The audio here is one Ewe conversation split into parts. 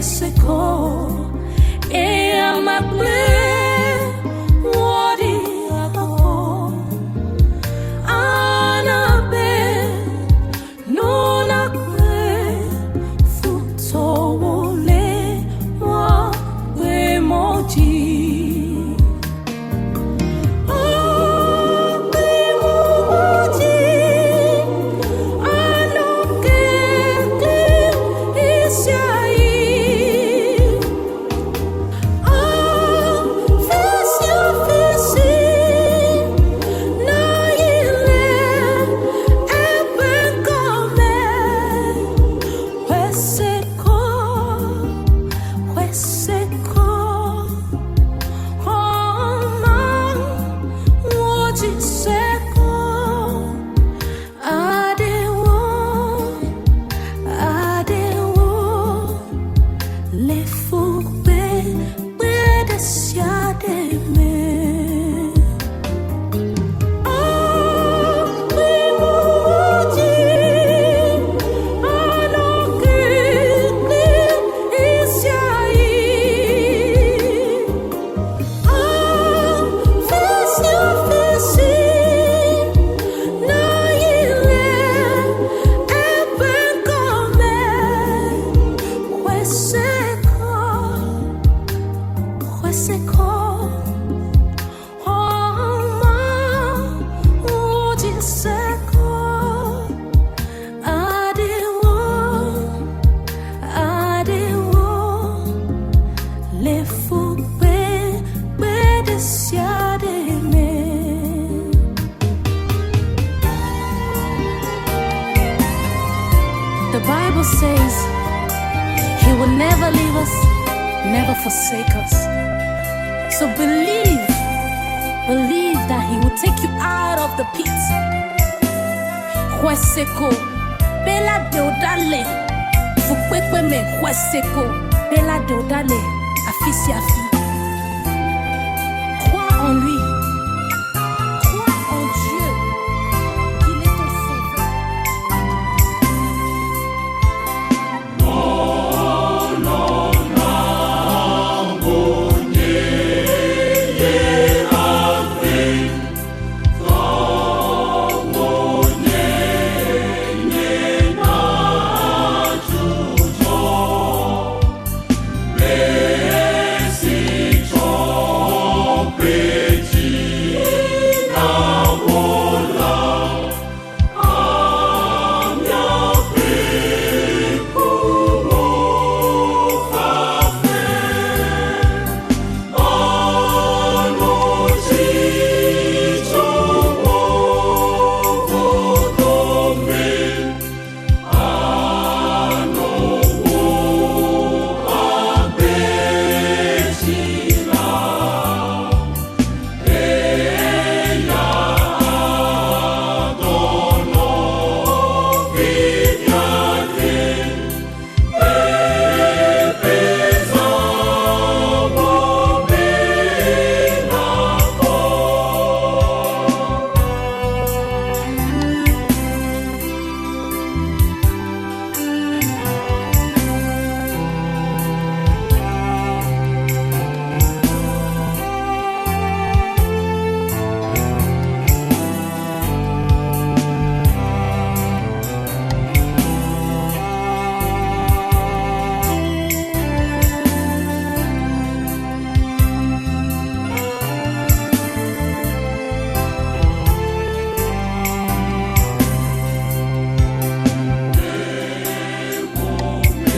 seko e amakple wodi ako anabe nonakwe futowole wa gbemoji. Hueseko. The Bible says he will never leave us, never forsake us. So believe, believe that he will take you out of the pit. Hweseko, bela deodale, fukpekpeme hweseko, bela deodale, afisiafi. Crois en lui, crois en Dieu, qu'il est ton sauveur.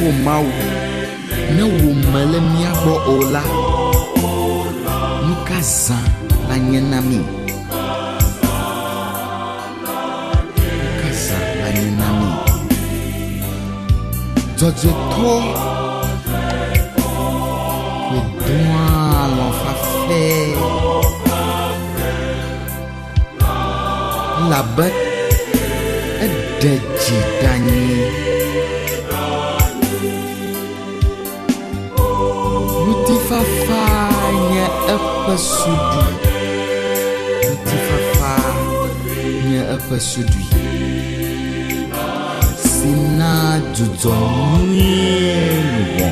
O Mawu, ne wò mele mía gbɔ o la, nu ka zã la nye na mí? Nu ka zã la nye na mí? Dzɔdzɔetɔ koe dɔa alɔ̃ fafɛ elabe eɖe dzi ɖe anyi. Ŋutifafa nye eƒe suɖui. Ŋutifafa nye eƒe suɖui si na dzudzɔ nyuie luʋɔ.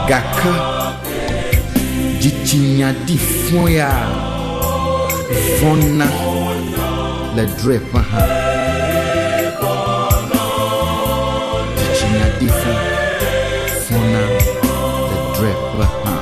Gake dzitsinya ɖi fɔ ya vɔ̃na le drɔ̃eƒe hã. Dzitsinya ɖi fɔ vɔ̃na le drɔ̃eƒe hã.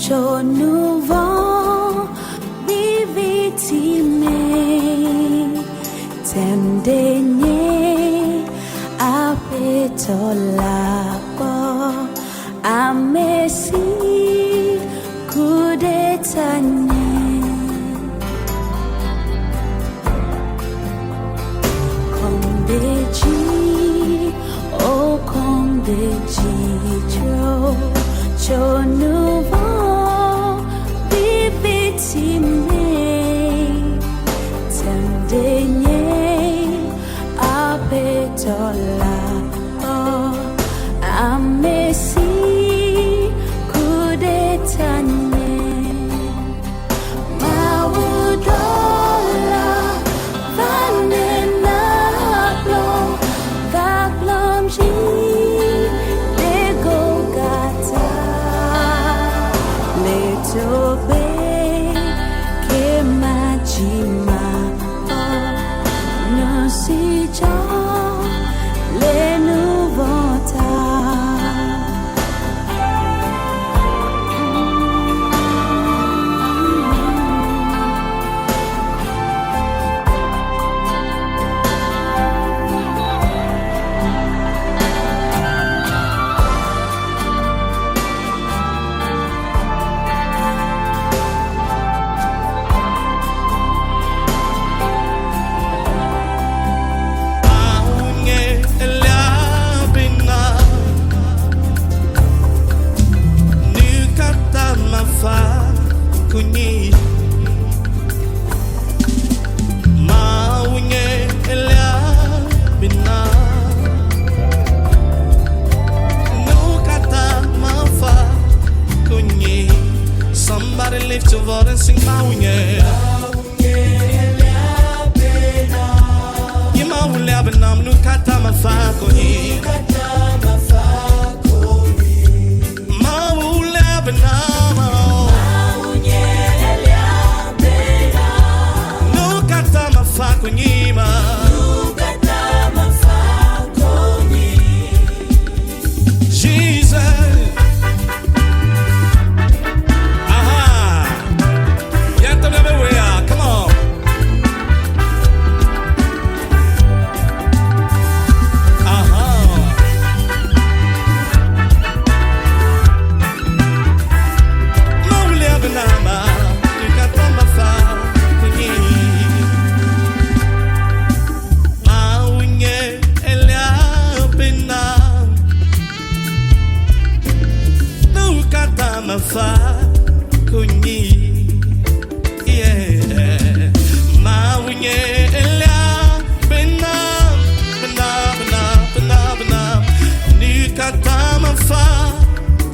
Tso nu vɔ̃ viviti me. Tem ɖe nye Aƒetɔ la kpɔ. Ame si ku ɖe tanye. Kɔm ɖe dzi, o kɔm ɖe dzi tso tso nu vɔ̃ viviti me. Tem ɖe nye Aƒetɔ la kpɔ. Ame si ku ɖe tanye. Mawudɔla va ne nakplɔm, va kplɔm dzi ɖe Golgata. Le togbɛ ke madzi makpɔ nu si dzɔ le nu vɔ̃ ta. Maunye eliabina Nukata mafa kunyi Maunye eliabina Nukata mafa kunyi Somebody lift your voice and sing Maunye Maunye nukata mafa kunyi Jesus. Aha. Come on. Aha.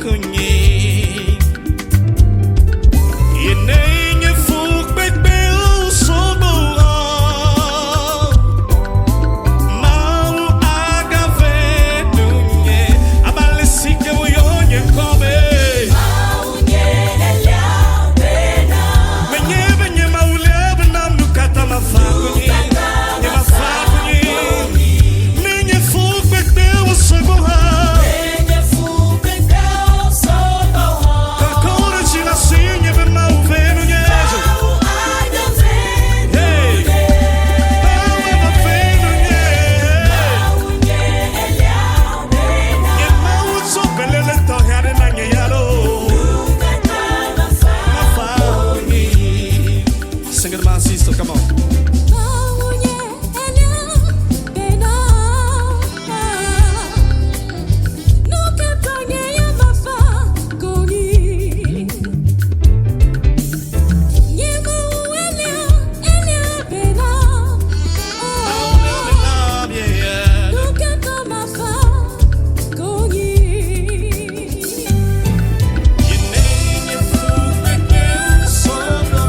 Kunyi. Yenenye fukpekpe usogbo. Mawu agave nunye abalisike uyonye kobe. Menye benye maulebe namnukata mafakunyi. Nye mafakunyi. Menye fukpekpe usogbo. Kakore chinasinye be mauvenu nyezo. Hey! Mawe mavenu nye. Nye mawu tsopelele tohare na nye yalo. Mafakunyi. Sing it, my sister, come on. Maunye eliabena. Nukata nye mafa kunyi. Nye mawu eliabena. Yeah. Nukata mafa kunyi. Yenenye fukpekpe usogbo.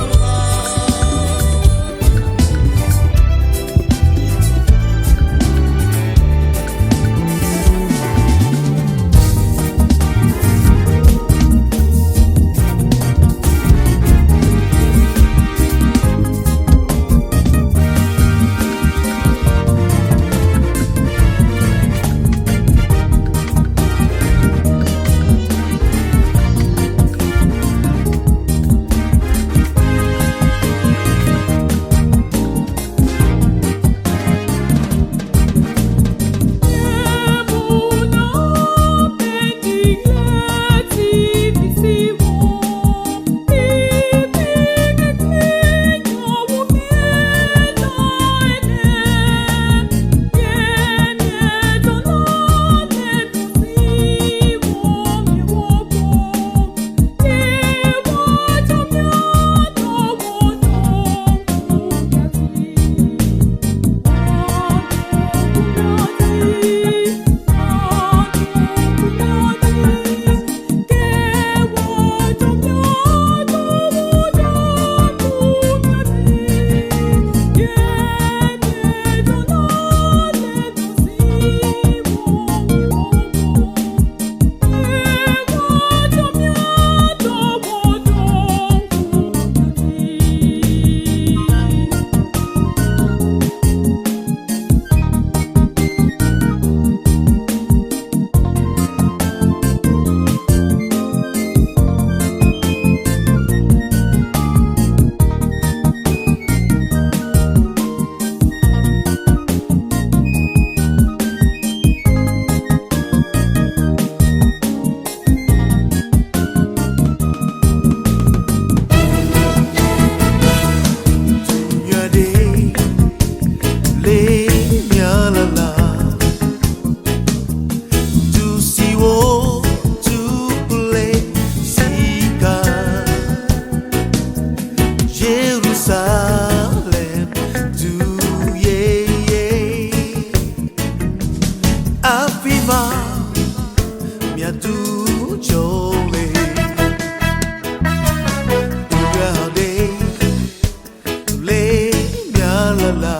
La la la.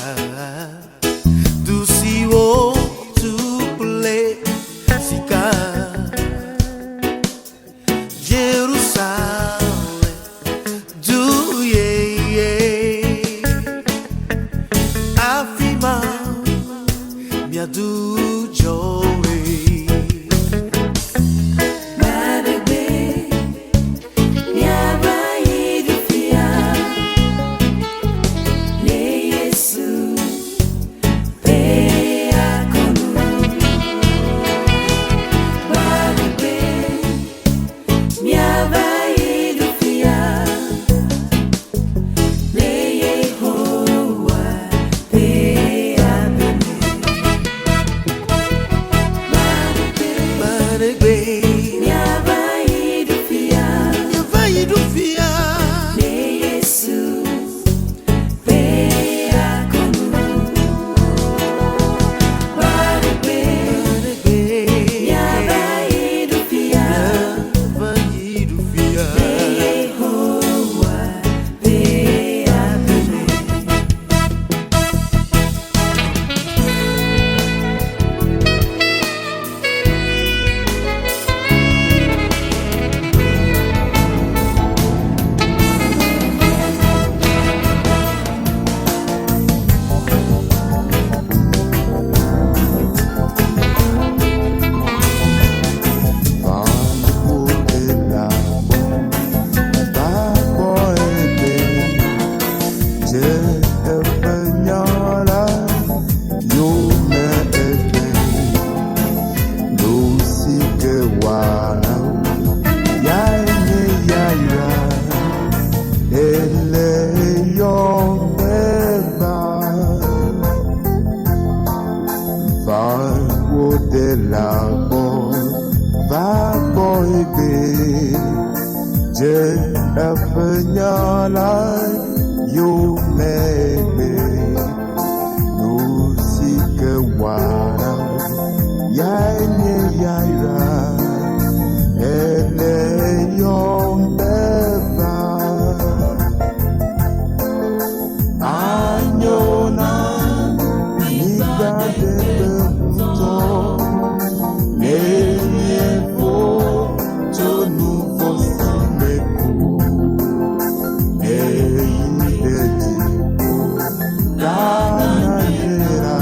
Ah. Du siwo tu kple sika. Jerusalem, du yeye. Afima miadu joe. Gbaɖegbe. Miava yi ɖo fia. Gbaɖegbe. Miava yi ɖo fia. Va gbɔ egbe dze eƒe nya la yome egbe. Nu si ke wòana yae nye yayra. Ele yɔm be va. Anyo na nyigba ɖe ŋutɔ. Ne míevo tso nu vɔ̃ si me ko. Eyi ɖe dziƒo ɖana yera.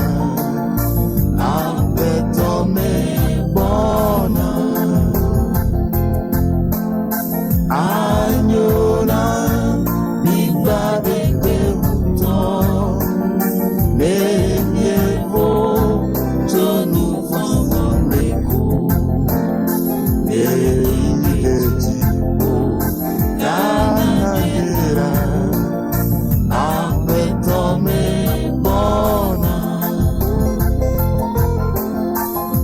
Aƒetɔ megbɔna. Anyo na nyigba ɖe ŋutɔ. Ne míevo tso nu vɔ̃ si me ko. Eyi ɖe dziƒo ɖana yera. Aƒetɔ megbɔna.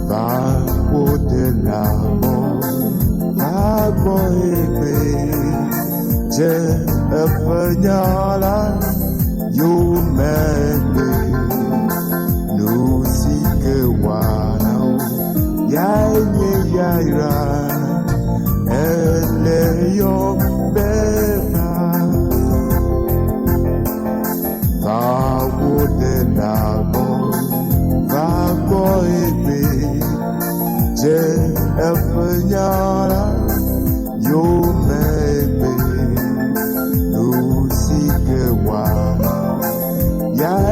Va wo ɖe la gbɔ, va gbɔ egbe. Dze eƒe nya la yome egbe. Nu si ke wòana wò, yae nye yayra. Ele yɔm be va. Va wo ɖe la gbɔ, va gbɔ egbe. Dze eƒe nya la yome egbe. Nu si ke wòana, yae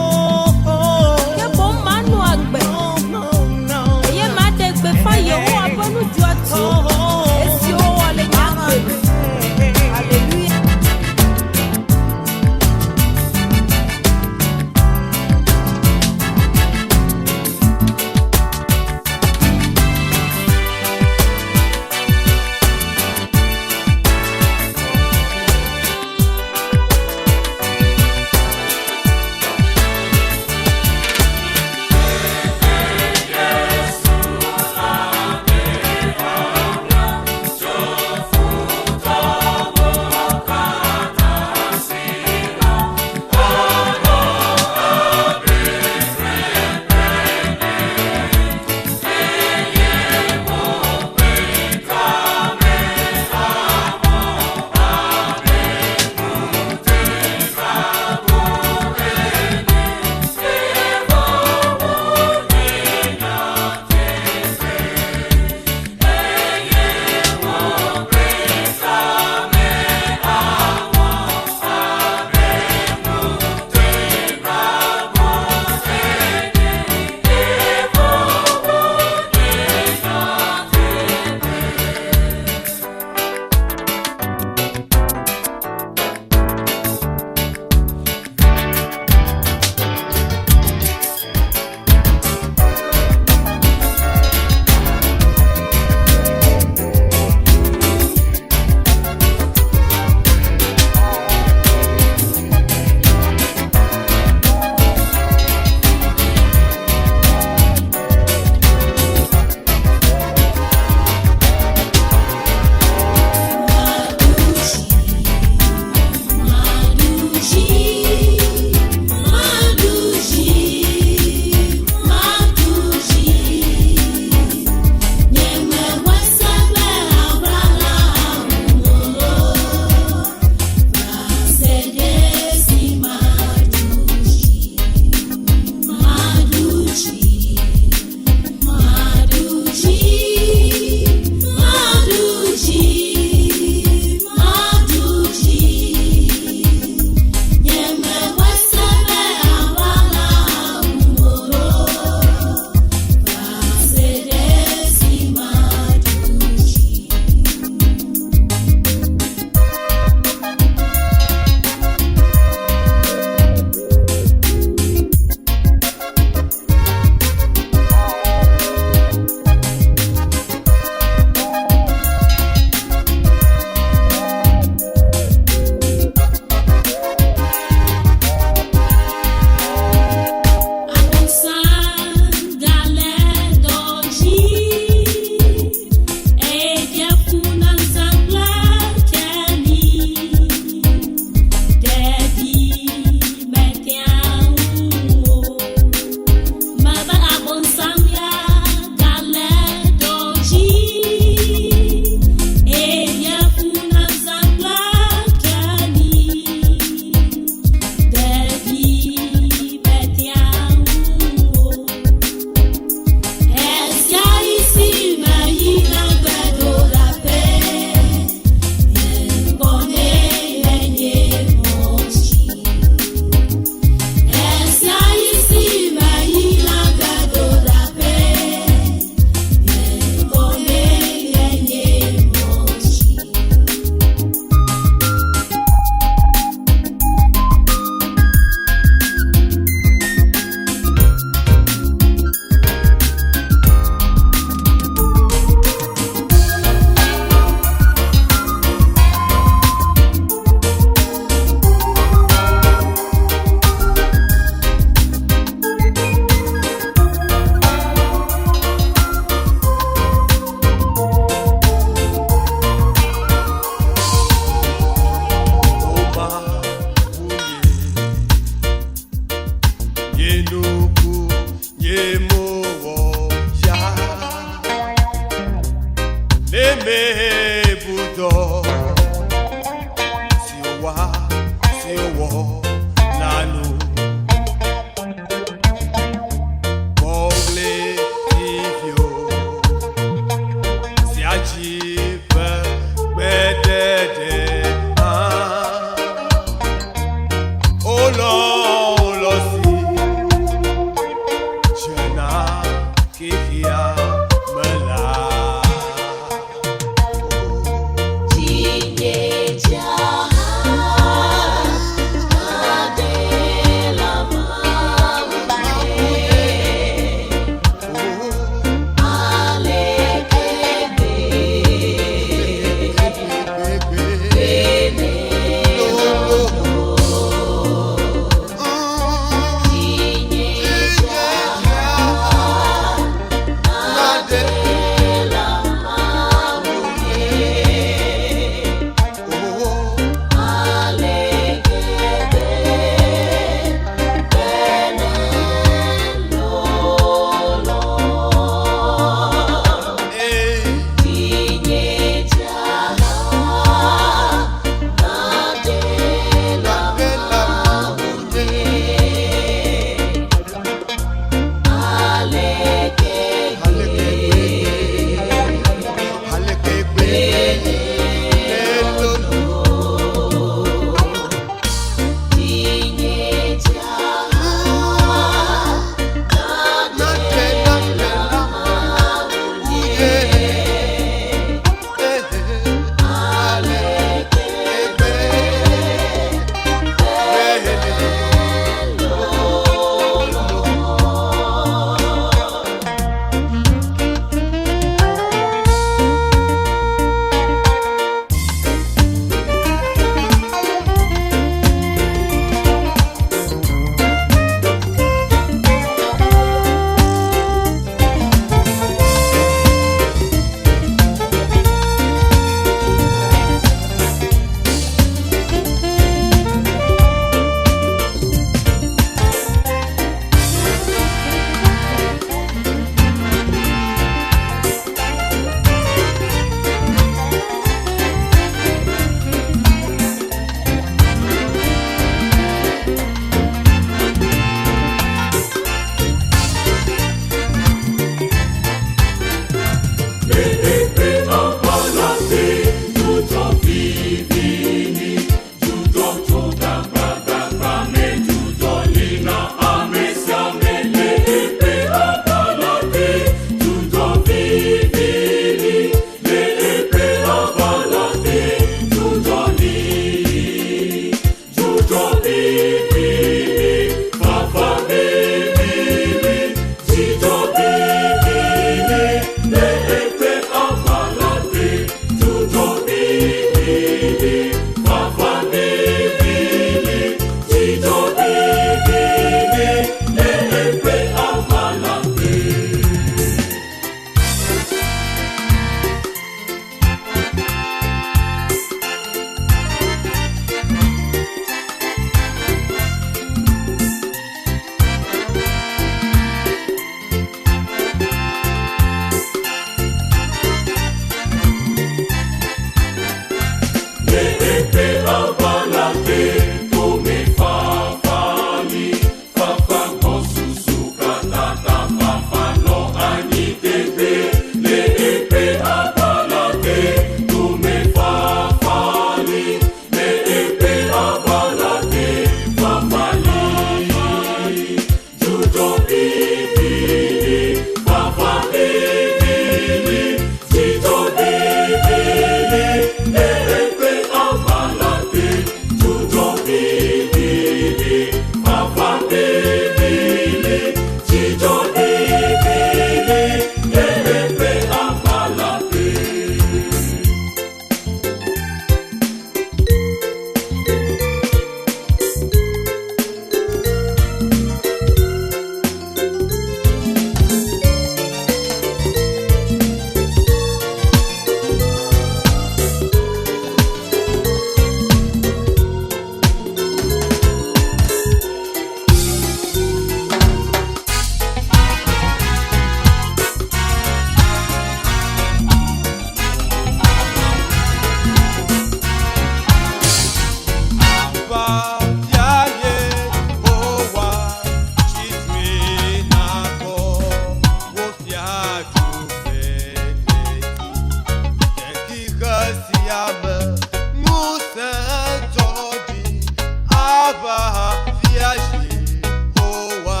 Aʋafia Yehowa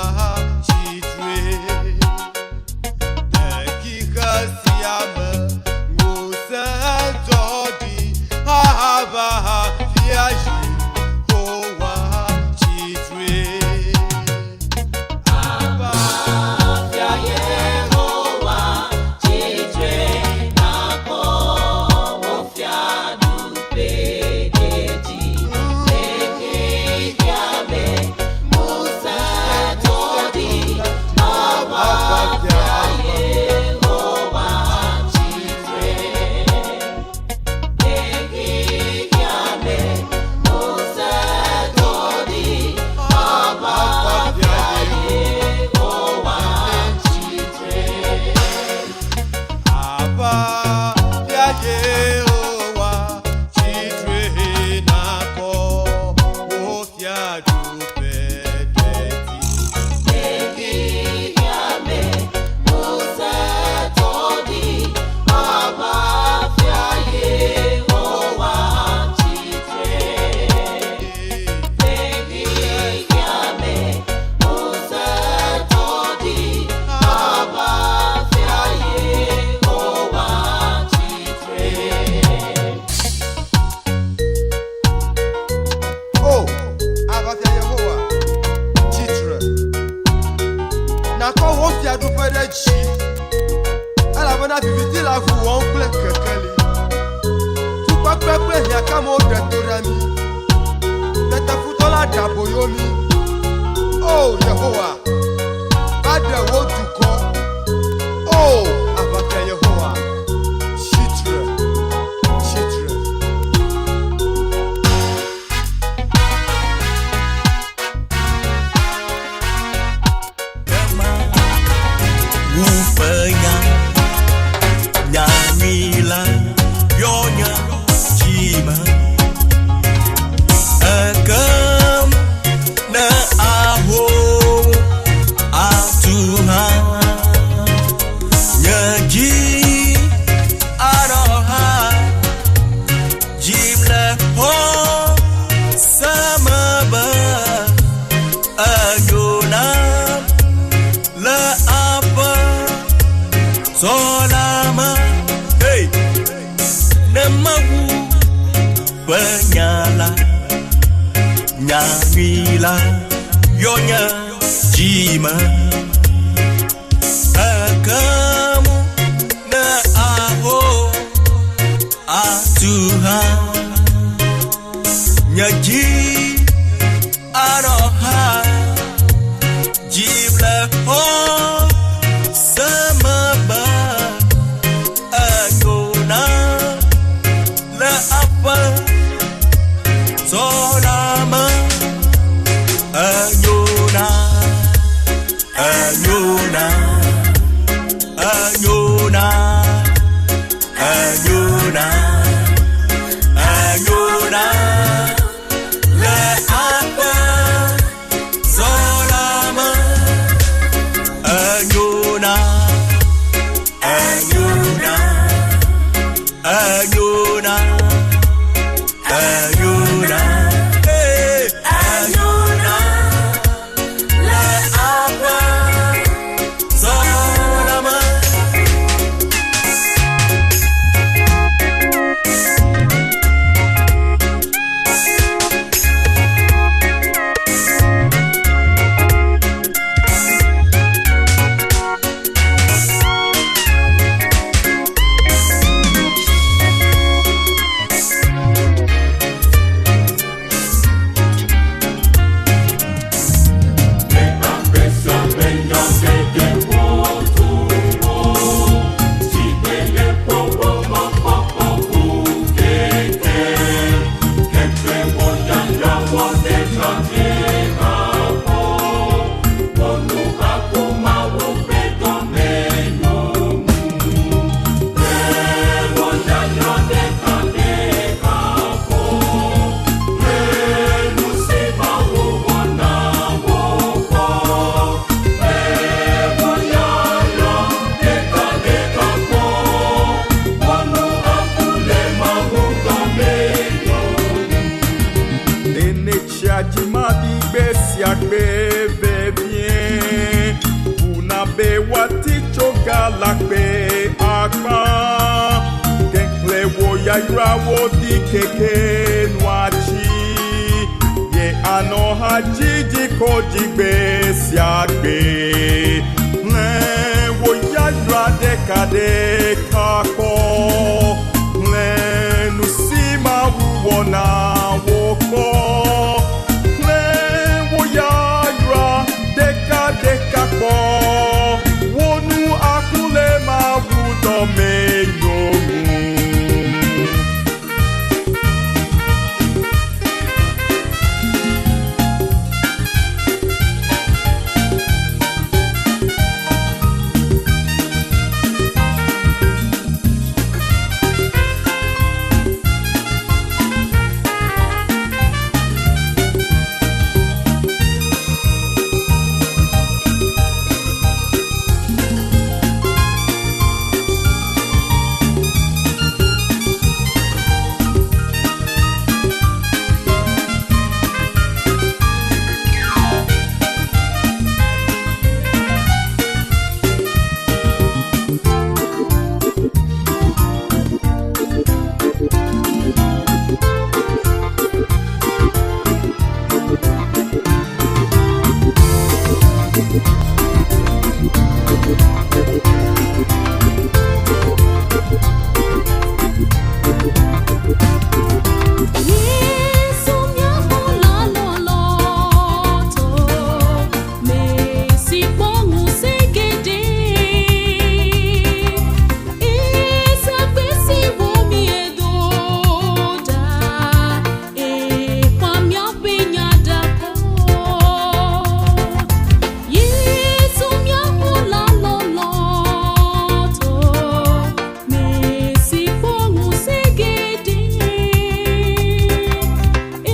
tsitre. Le xixe sia me ŋusẽtɔ ɖi. Aʋafia Yehowa tsitre. Aʋafia Yehowa tsitre nakɔ wò fiaɖuƒe ɖe dzi. Le xexea me ŋusẽtɔ ɖi. Aʋafia Yehowa tsitre. Le xexea me ŋusẽtɔ ɖi. Aʋafia Yehowa tsitre. Aʋafia Yehowa tsitre nakɔ wò fiaɖuƒe ɖe dzi. Le xexea me ŋusẽtɔ ɖi. Aʋafia Yehowa tsitre. Le xexea me ŋusẽtɔ ɖi. Aʋafia Yehowa tsitre. O, aʋafia Yehowa, tsitre. Nakɔ wò fiaɖuƒe ɖe dzi, elabena viviti le avu wɔm kple kekeli. Tukpekpe kple hiãkamewo ɖe to ɖe mí. Tete futɔ la ɖe aboyo mí. O, Yehowa, va ɖe wò dukɔ. O, aʋafia Yehowa, tsitre, tsitre. Wu ƒe nya, nyanyui la yɔ nye dzime. Ekem ne aho atu hã, nye dzi anɔ ha dzim le xɔ se me be enyo nam le aƒe sɔlame. Hey! Ne Mawu ƒe nya la, nyanyui la yɔ nye dzime. Ekem ne aho atu hã, nye dzi anɔ ha dzim le xɔ se me be enyo nam le aƒe sɔlame. Enyo nam, enyo nam, enyo nam, enyo nam, enyo nam, ɖi gbe sia gbe vevie. Buna be woati tso galakpe akpa. Keklẽ wo yayrawo ɖi keke nua tsi. Ye anɔ ha dzidzi ko dzigbe sia gbe. Hlẽ wo yayra ɖeka ɖeka kpɔ. Hlẽ nu si Mawu wɔ na wo kpɔ. Hlẽ wo yayra ɖeka ɖeka kpɔ. Wo nu aku le Mawu dɔme nyo ŋu. Yesu miaxɔla lɔlɔ̃tɔ, mesi kpɔ ŋusẽ geɖe. Esagbe si wo miedo ɖa, eƒã miaƒe nya ɖa kɔ. Yesu miaxɔla lɔlɔ̃tɔ, mesi kpɔ ŋusẽ geɖe.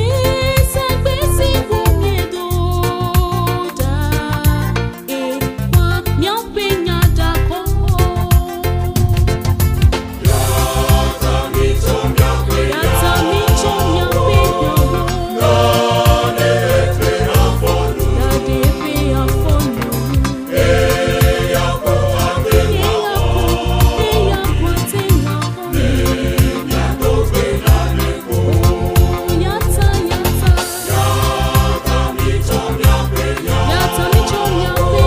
Esagbe si wo miedo ɖa, eƒã miaƒe nya ɖa kɔ. Yata mi tso miaƒe nyawo. Dade ƒe afɔnu. Eya ko, eya ko ate ŋu axɔ mi. O, yata, yata. Yata mi tso miaƒe nyawo.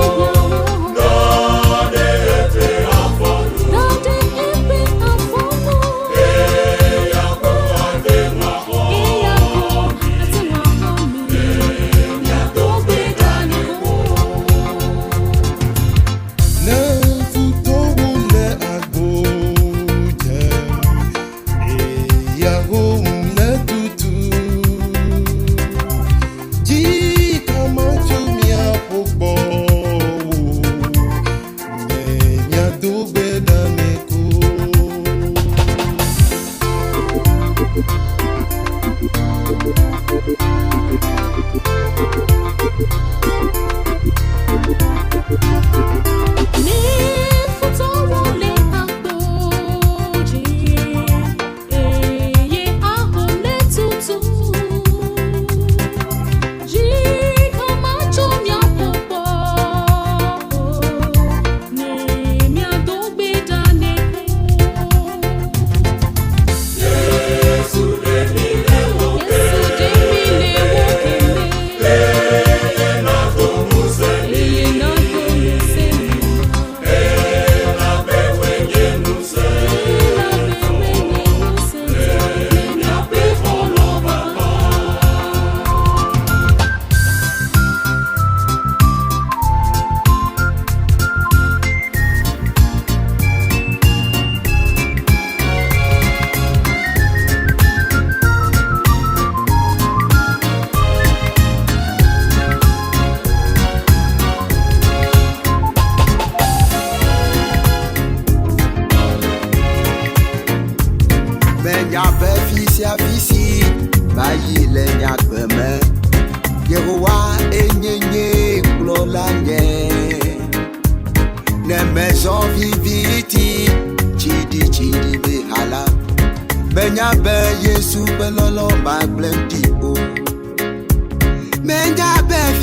Dade eƒe afɔnu. Eya ko ate ŋu axɔ mi. Miado gbe ɖa nɛ ko. Ne futɔwo le agbo dze, eyawo le tutu. Dzika matso miaƒo gbɔ o, ne miado gbe ɖa nɛ ko. Ne futɔwo le agbo dzi, eye ahom le tutu. Dzika matso miaƒo gbɔ o, ne miado gbe ɖa nɛ ko. Yesu ɖe mi le wo keme. Eye nado ŋusẽ mi. Menya be fi sia fi si mayi le nye agbe me. Yehowa enye nye kplɔla nye. Ne mezɔ viviti tsiɖitsiɖi me hã la, menya be Yesu ƒe lɔlɔ magblẽm ɖi o. Menya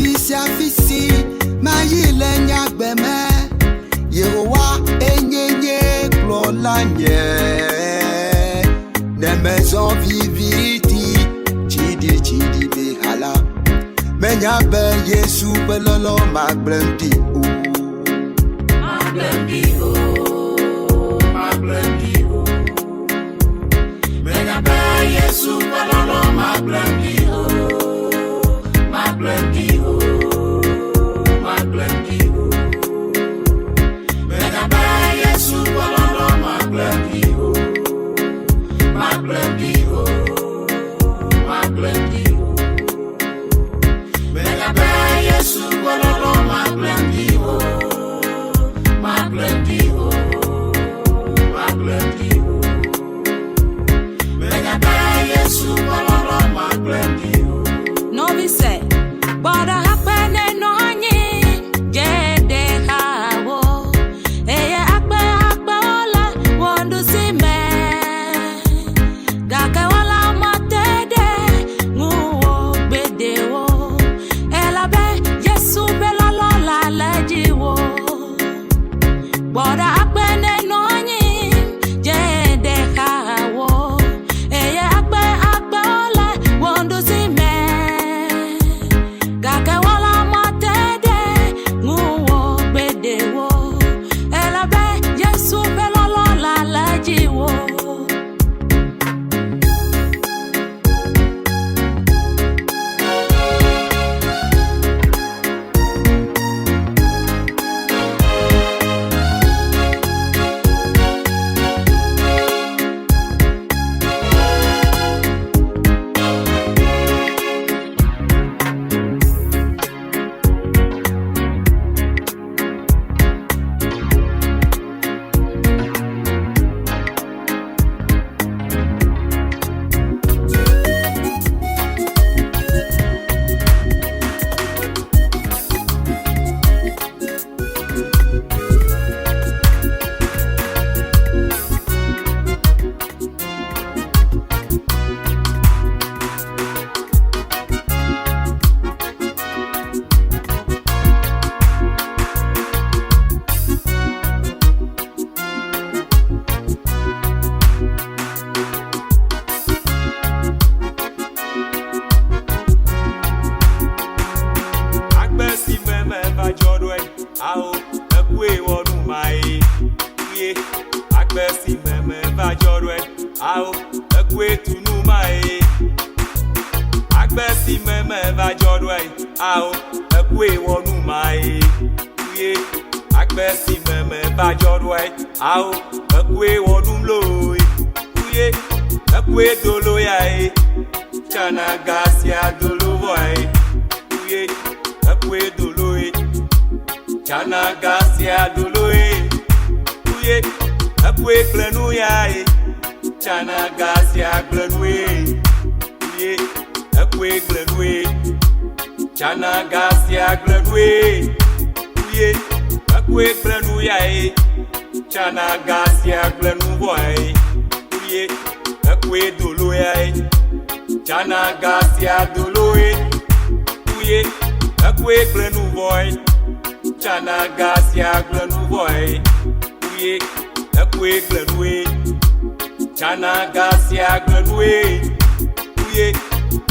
fi sia fi si mayi le nye agbe me. Yehowa enye nye kplɔla nye. Ne mezɔ viviti tsiɖitsiɖi be ha la, menya be Yesu ƒe lɔlɔ magblẽm ɖi o. Magblẽm ɖi o, magblẽm ɖi o. Menya be Yesu ƒe lɔlɔ magblẽm ɖi o, magblẽm ɖi o, magblẽm ɖi o. Menya be Yesu ƒe lɔlɔ magblẽm ɖi o, magblẽm ɖi o, magblẽm ɖi o. Menya be Yesu ƒe lɔlɔ magblẽm ɖi o, magblẽm ɖi o, magblẽm ɖi o. Menya be Yesu ƒe lɔlɔ magblẽm ɖi o. Nɔvi se, gbɔɖa akpe nenɔ anyi, dze ɖe xawo, eye akpe akpewo le wò nuɖusi me. Gake woala mate ɖe ŋuwò gbeɖe o, elabe Yesu ƒe lɔlɔ la le dziwò. Gbɔɖa akpe nenɔ anyi, dze ɖe xawo, eye akpe akpewo le wò nuɖusi me. Gake woala mate ɖe ŋuwò gbeɖe o, elabe Yesu ƒe lɔlɔ la le dziwò. Agbe si me meva dzɔ ɖoe, ao ekue wɔ nu ma ye. Ye agbe si me meva dzɔ ɖoe, ao ekue tu nu ma ye. Agbe si me meva dzɔ ɖoe, ao ekue wɔ nu ma ye. Ye agbe si me meva dzɔ ɖoe, ao ekue wɔ num loe. Ye ekue dolo ya ye, tsana ga sia dolo vɔ ye. Ye ekue dolo ye, tsana ga sia dolo ye. Ye ekue gblẽ nu ya ye, tsana ga sia gblẽ nu ye. Ye ekue gblẽ nu ye, tsana ga sia gblẽ nu ye. Ye ekue gblẽ nu ya ye, tsana ga sia gblẽ nu vɔ ye. Ye ekue dolo ya ye, tsana ga sia dolo ye. Ye ekue gblẽ nu vɔ ye, tsana ga sia gblẽ nu vɔ ye. Ye ekue gblẽ nu ye, tsana ga sia gblẽ nu ye. Ye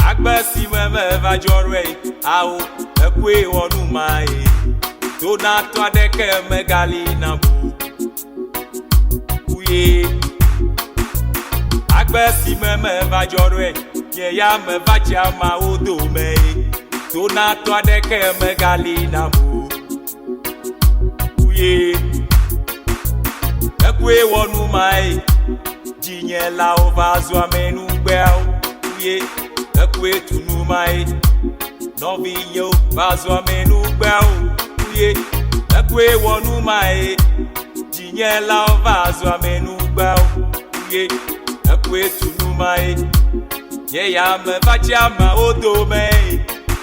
agbe si me meva dzɔ ɖoe, ao ekue wɔ nu ma ye. Donatɔ aɖeke megali nam o. Ye agbe si me meva dzɔ ɖoe, nye ya meva tsi ameawo dome ye. Donatɔ aɖeke megali nam o. Ye ekue wɔ nu ma ye, dzinyelawo va zu amenugbeawo. Ye ekue tu nu ma ye, nɔvinyewo va zu amenugbeawo. Ye ekue wɔ nu ma ye, dzinyelawo va zu amenugbeawo. Ye ekue tu nu ma ye, nye ya meva tsi ameawo dome ye.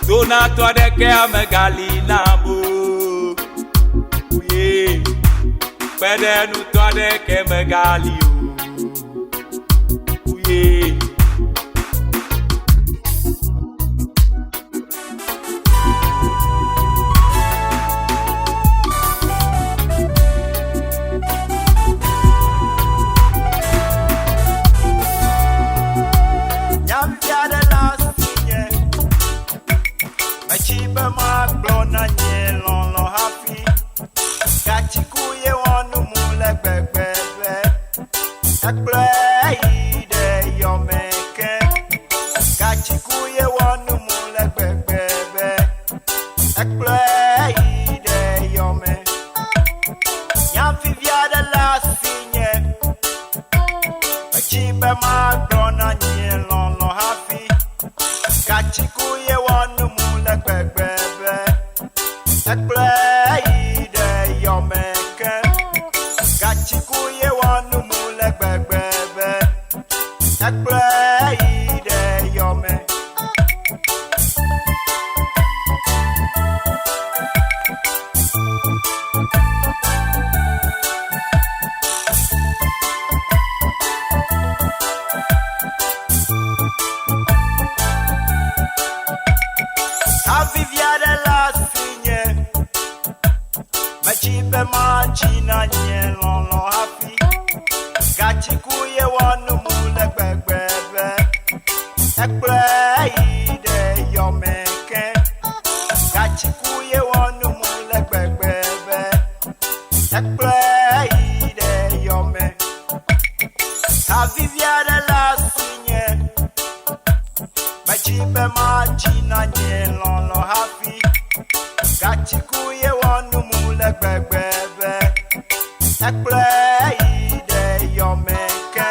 Donatɔ aɖeke megali nam o. Ye kpeɖenutɔ aɖeke megali o. Ye. magblɔ na nye lɔlɔ hafi. Gatsiku ye wɔ nu mu le gbegbe. Ekplɔe yi ɖe yɔme ke. Gatsiku ye wɔ nu mu le gbegbe. Ekplɔe yi ɖe yɔme. Nyavivi aɖe le asinye. Metsi be magblɔ na nye lɔlɔ hafi. Gatsiku ye wɔ nu mu le gbegbe. Ekplɔe yi ɖe yɔme ke. Gatsiku ye wɔ nu mu le gbegbe. Ekplɔe yi ɖe yɔme. Havivi aɖe le asinye. Metsi be matsi na nye lɔlɔ hafi. Gatsiku ye wɔ nu mu le gbegbe. Ekplɔe yi ɖe yɔme ke. Gatsiku ye wɔ nu mu le gbegbe. Ekplɔe yi ɖe yɔme. Havivi aɖe le asinye. Metsi be matsi na nye lɔlɔ hafi. Gatsiku ye wɔ nu mu le gbegbe. Ekplɔe yi ɖe yɔme ke.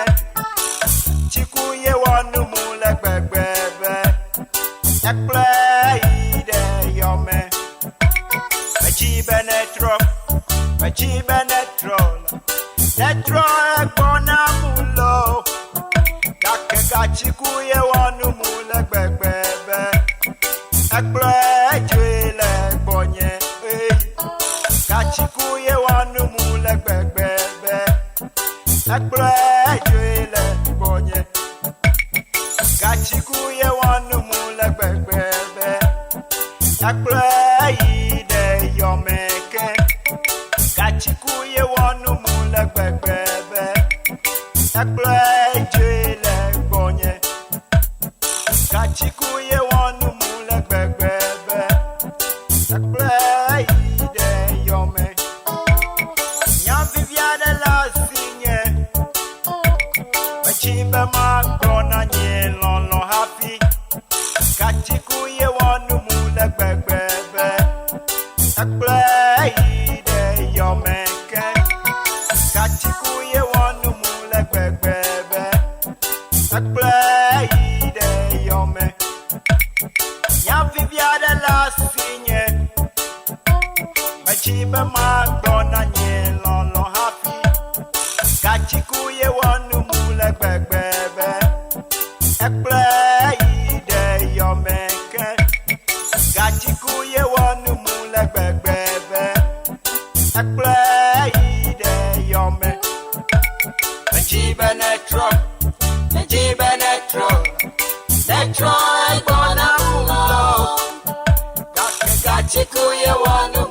Tsiku ye wɔ nu mu le gbegbe. Ekplɔe yi ɖe yɔme. Metsi be netrɔ, metsi be netrɔ la. Netrɔ egbɔ na mu lo. Gake gatsiku ye wɔ nu mu le gbegbe. Ekplɔe dzoe le gbɔnye. Ey. Gatsiku ye wɔ nu mu le gbegbe. Ekplɔe dzoe le gbɔnye. Gatsiku ye wɔ nu mu le gbegbe. Ekplɔe yi ɖe yɔme ke. Gatsiku ye wɔ nu mu le gbegbe. Ekplɔe dzoe le gbɔnye. Gatsiku ye wɔ nu mu le gbegbe. Ekplɔe yi ɖe yɔme. Nyavivi aɖe le asinye. Metsi be magblɔ na nye lɔlɔ hafi. Gatsiku ye wɔ nu mu le gbegbe. Ekplɔe yi ɖe yɔme ke. Gatsiku ye wɔ nu mu le gbegbe. Ekplɔe yi ɖe yɔme. Nyavivi aɖe le asinye. Metsi be magblɔ na nye lɔlɔ hafi. Gatsiku ye wɔ nu mu le gbegbe. Ekplɔe yi ɖe yɔme ke. Gatsiku ye wɔ nu mu le gbegbe. Ekplɔe yi ɖe yɔme. Metsi be netrɔ, metsi be netrɔ, netrɔ egbɔ na mu lo. Gake gatsiku ye wɔ nu